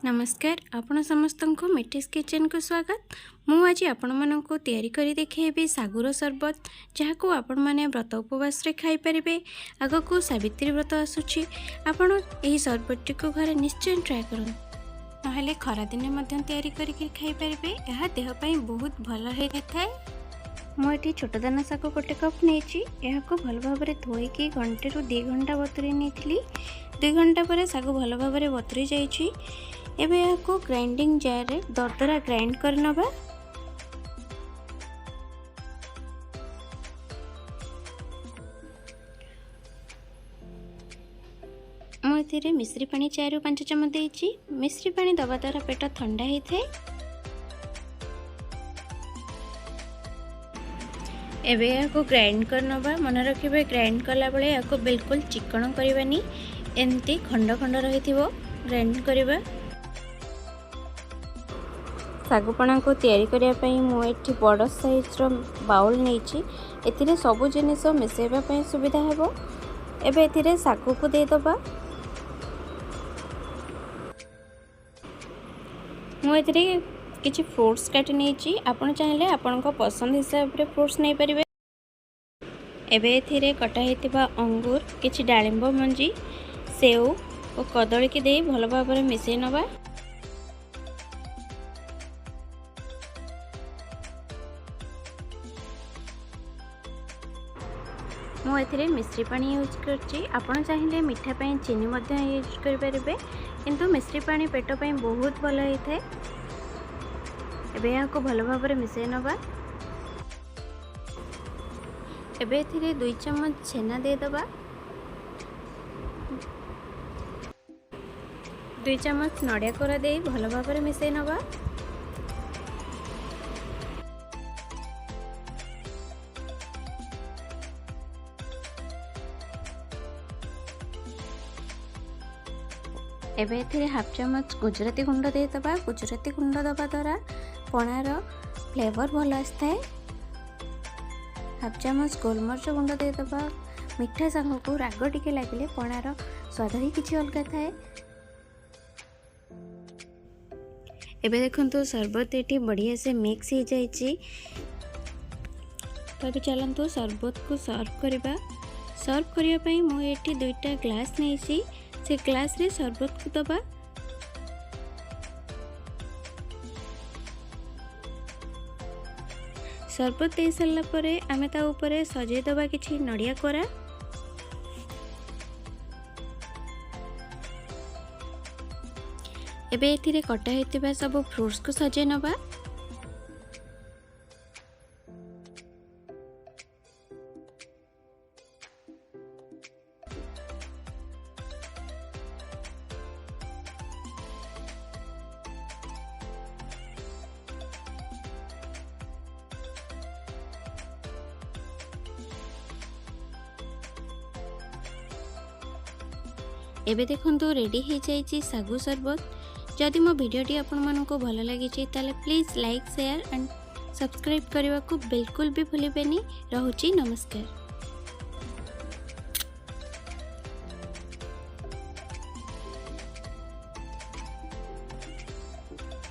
ନମସ୍କାର, ଆପଣ ସମସ୍ତଙ୍କୁ ମିଠିସ୍ କିଚେନ୍କୁ ସ୍ୱାଗତ। ମୁଁ ଆଜି ଆପଣମାନଙ୍କୁ ତିଆରି କରି ଦେଖାଇବି ଶାଗୁର ସରବତ, ଯାହାକୁ ଆପଣମାନେ ବ୍ରତ ଉପବାସରେ ଖାଇପାରିବେ। ଆଗକୁ ସାବିତ୍ରୀ ବ୍ରତ ଆସୁଛି। ଆପଣ ଏହି ସରବତଟିକୁ ଘରେ ନିଶ୍ଚୟ ଟ୍ରାଏ କରନ୍ତୁ, ନହେଲେ ଖରାଦିନେ ମଧ୍ୟ ତିଆରି କରିକି ଖାଇପାରିବେ। ଏହା ଦେହ ପାଇଁ ବହୁତ ଭଲ ହୋଇଥାଏ। ମୁଁ ଏଠି ଛୋଟ ଦାନା ଶାଗ ଗୋଟେ କପ୍ ନେଇଛି। ଏହାକୁ ଭଲ ଭାବରେ ଧୋଇକି ଘଣ୍ଟେରୁ 2 ଘଣ୍ଟା ବତୁରେଇ ନେଇଥିଲି। 2 ଘଣ୍ଟା ପରେ ଶାଗ ଭଲ ଭାବରେ ବତୁରି ଯାଇଛି। ଏବେ ଏହାକୁ ଗ୍ରାଇଣ୍ଡିଙ୍ଗ ଜାର୍ରେ ଦରଦରା ଗ୍ରାଇଣ୍ଡ କରିନେବା। ମୁଁ ଏଥିରେ ମିଶ୍ରି ପାଣି 4ରୁ 5 ଚାମଚ ଦେଇଛି। ମିଶ୍ରି ପାଣି ଦେବା ଦ୍ୱାରା ପେଟ ଥଣ୍ଡା ହେଇଥାଏ। ଏବେ ଏହାକୁ ଗ୍ରାଇଣ୍ଡ କରିନେବା। ମନେ ରଖିବେ, ଗ୍ରାଇଣ୍ଡ କଲାବେଳେ ଏହାକୁ ବିଲକୁଲ ଚିକଣ କରିବାନି, ଏମିତି ଖଣ୍ଡ ଖଣ୍ଡ ରହିଥିବ ଗ୍ରାଇଣ୍ଡ କରିବା। ଶାଗୁପଣାକୁ ତିଆରି କରିବା ପାଇଁ ମୁଁ ଏଠି ବଡ଼ ସାଇଜ୍ର ବାଉଲ୍ ନେଇଛି। ଏଥିରେ ସବୁ ଜିନିଷ ମିଶାଇବା ପାଇଁ ସୁବିଧା ହେବ। ଏବେ ଏଥିରେ ଶାଗକୁ ଦେଇଦେବା। ମୁଁ ଏଥିରେ କିଛି ଫ୍ରୁଟ୍ସ କାଟି ନେଇଛି। ଆପଣ ଚାହିଁଲେ ଆପଣଙ୍କ ପସନ୍ଦ ହିସାବରେ ଫ୍ରୁଟ୍ସ ନେଇପାରିବେ। ଏବେ ଏଥିରେ କଟା ହେଇଥିବା ଅଙ୍ଗୁର, କିଛି ଡାଳିମ୍ବ ମଞ୍ଜି, ସେଉ ଓ କଦଳୀକି ଦେଇ ଭଲ ଭାବରେ ମିଶାଇ ନେବା। ମୁଁ ଏଥିରେ ମିଶ୍ରି ପାଣି ୟୁଜ୍ କରିଛି। ଆପଣ ଚାହିଁଲେ ମିଠା ପାଇଁ ଚିନି ମଧ୍ୟ ୟୁଜ୍ କରିପାରିବେ, କିନ୍ତୁ ମିଶ୍ରି ପାଣି ପେଟ ପାଇଁ ବହୁତ ଭଲ ହେଇଥାଏ। ଏବେ ଏହାକୁ ଭଲ ଭାବରେ ମିଶାଇ ନେବା। ଏବେ ଏଥିରେ 2 ଚାମଚ ଛେନା ଦେଇଦେବା। 2 ଚାମଚ ନଡ଼ିଆ କୋରା ଦେଇ ଭଲ ଭାବରେ ମିଶାଇ ନେବା। ଏବେ ଏଥିରେ ହାଫ୍ ଚାମଚ ଗୁଜୁରାତି ଗୁଣ୍ଡ ଦେଇଦେବା। ଗୁଜୁରାତି ଗୁଣ୍ଡ ଦେବା ଦ୍ୱାରା ପଣାର ଫ୍ଲେଭର୍ ଭଲ ଆସିଥାଏ। ହାଫ୍ ଚାମଚ ଗୋଲମରିଚ ଗୁଣ୍ଡ ଦେଇଦେବା। ମିଠା ସାଙ୍ଗକୁ ରାଗ ଟିକେ ଲାଗିଲେ ପଣାର ସ୍ୱାଦ ହିଁ କିଛି ଅଲଗା ଥାଏ। ଏବେ ଦେଖନ୍ତୁ, ସରବତ ଏଠି ବଢ଼ିଆ ସେ ମିକ୍ସ ହେଇଯାଇଛି। ତ ଏବେ ଚାଲନ୍ତୁ ସରବତକୁ ସର୍ଭ କରିବା। ସର୍ଭ କରିବା ପାଇଁ ମୁଁ ଏଠି ଦୁଇଟା ଗ୍ଲାସ୍ ନେଇଛି। ସେ ଗ୍ଲାସ୍ରେ ସରବତକୁ ଦେବା। ସରବତ ଦେଇ ସାରିଲା ପରେ ଆମେ ତା ଉପରେ ସଜେଇ ଦେବା କିଛି ନଡ଼ିଆ କୋରା। ଏବେ ଏଥିରେ କଟା ହେଇଥିବା ସବୁ ଫ୍ରୁଟ୍ସକୁ ସଜେଇ ନେବା। ଏବେ ଦେଖନ୍ତୁ, ରେଡ଼ି ହେଇଯାଇଛି ଶାଗୁ ସରବତ। ଯଦି ମୋ ଭିଡ଼ିଓଟି ଆପଣମାନଙ୍କୁ ଭଲ ଲାଗିଛି, ତାହେଲେ please like, share and subscribe କରିବାକୁ ବିଲକୁଲ ବି ଭୁଲିବେନି। ରହୁଛି, ନମସ୍କାର।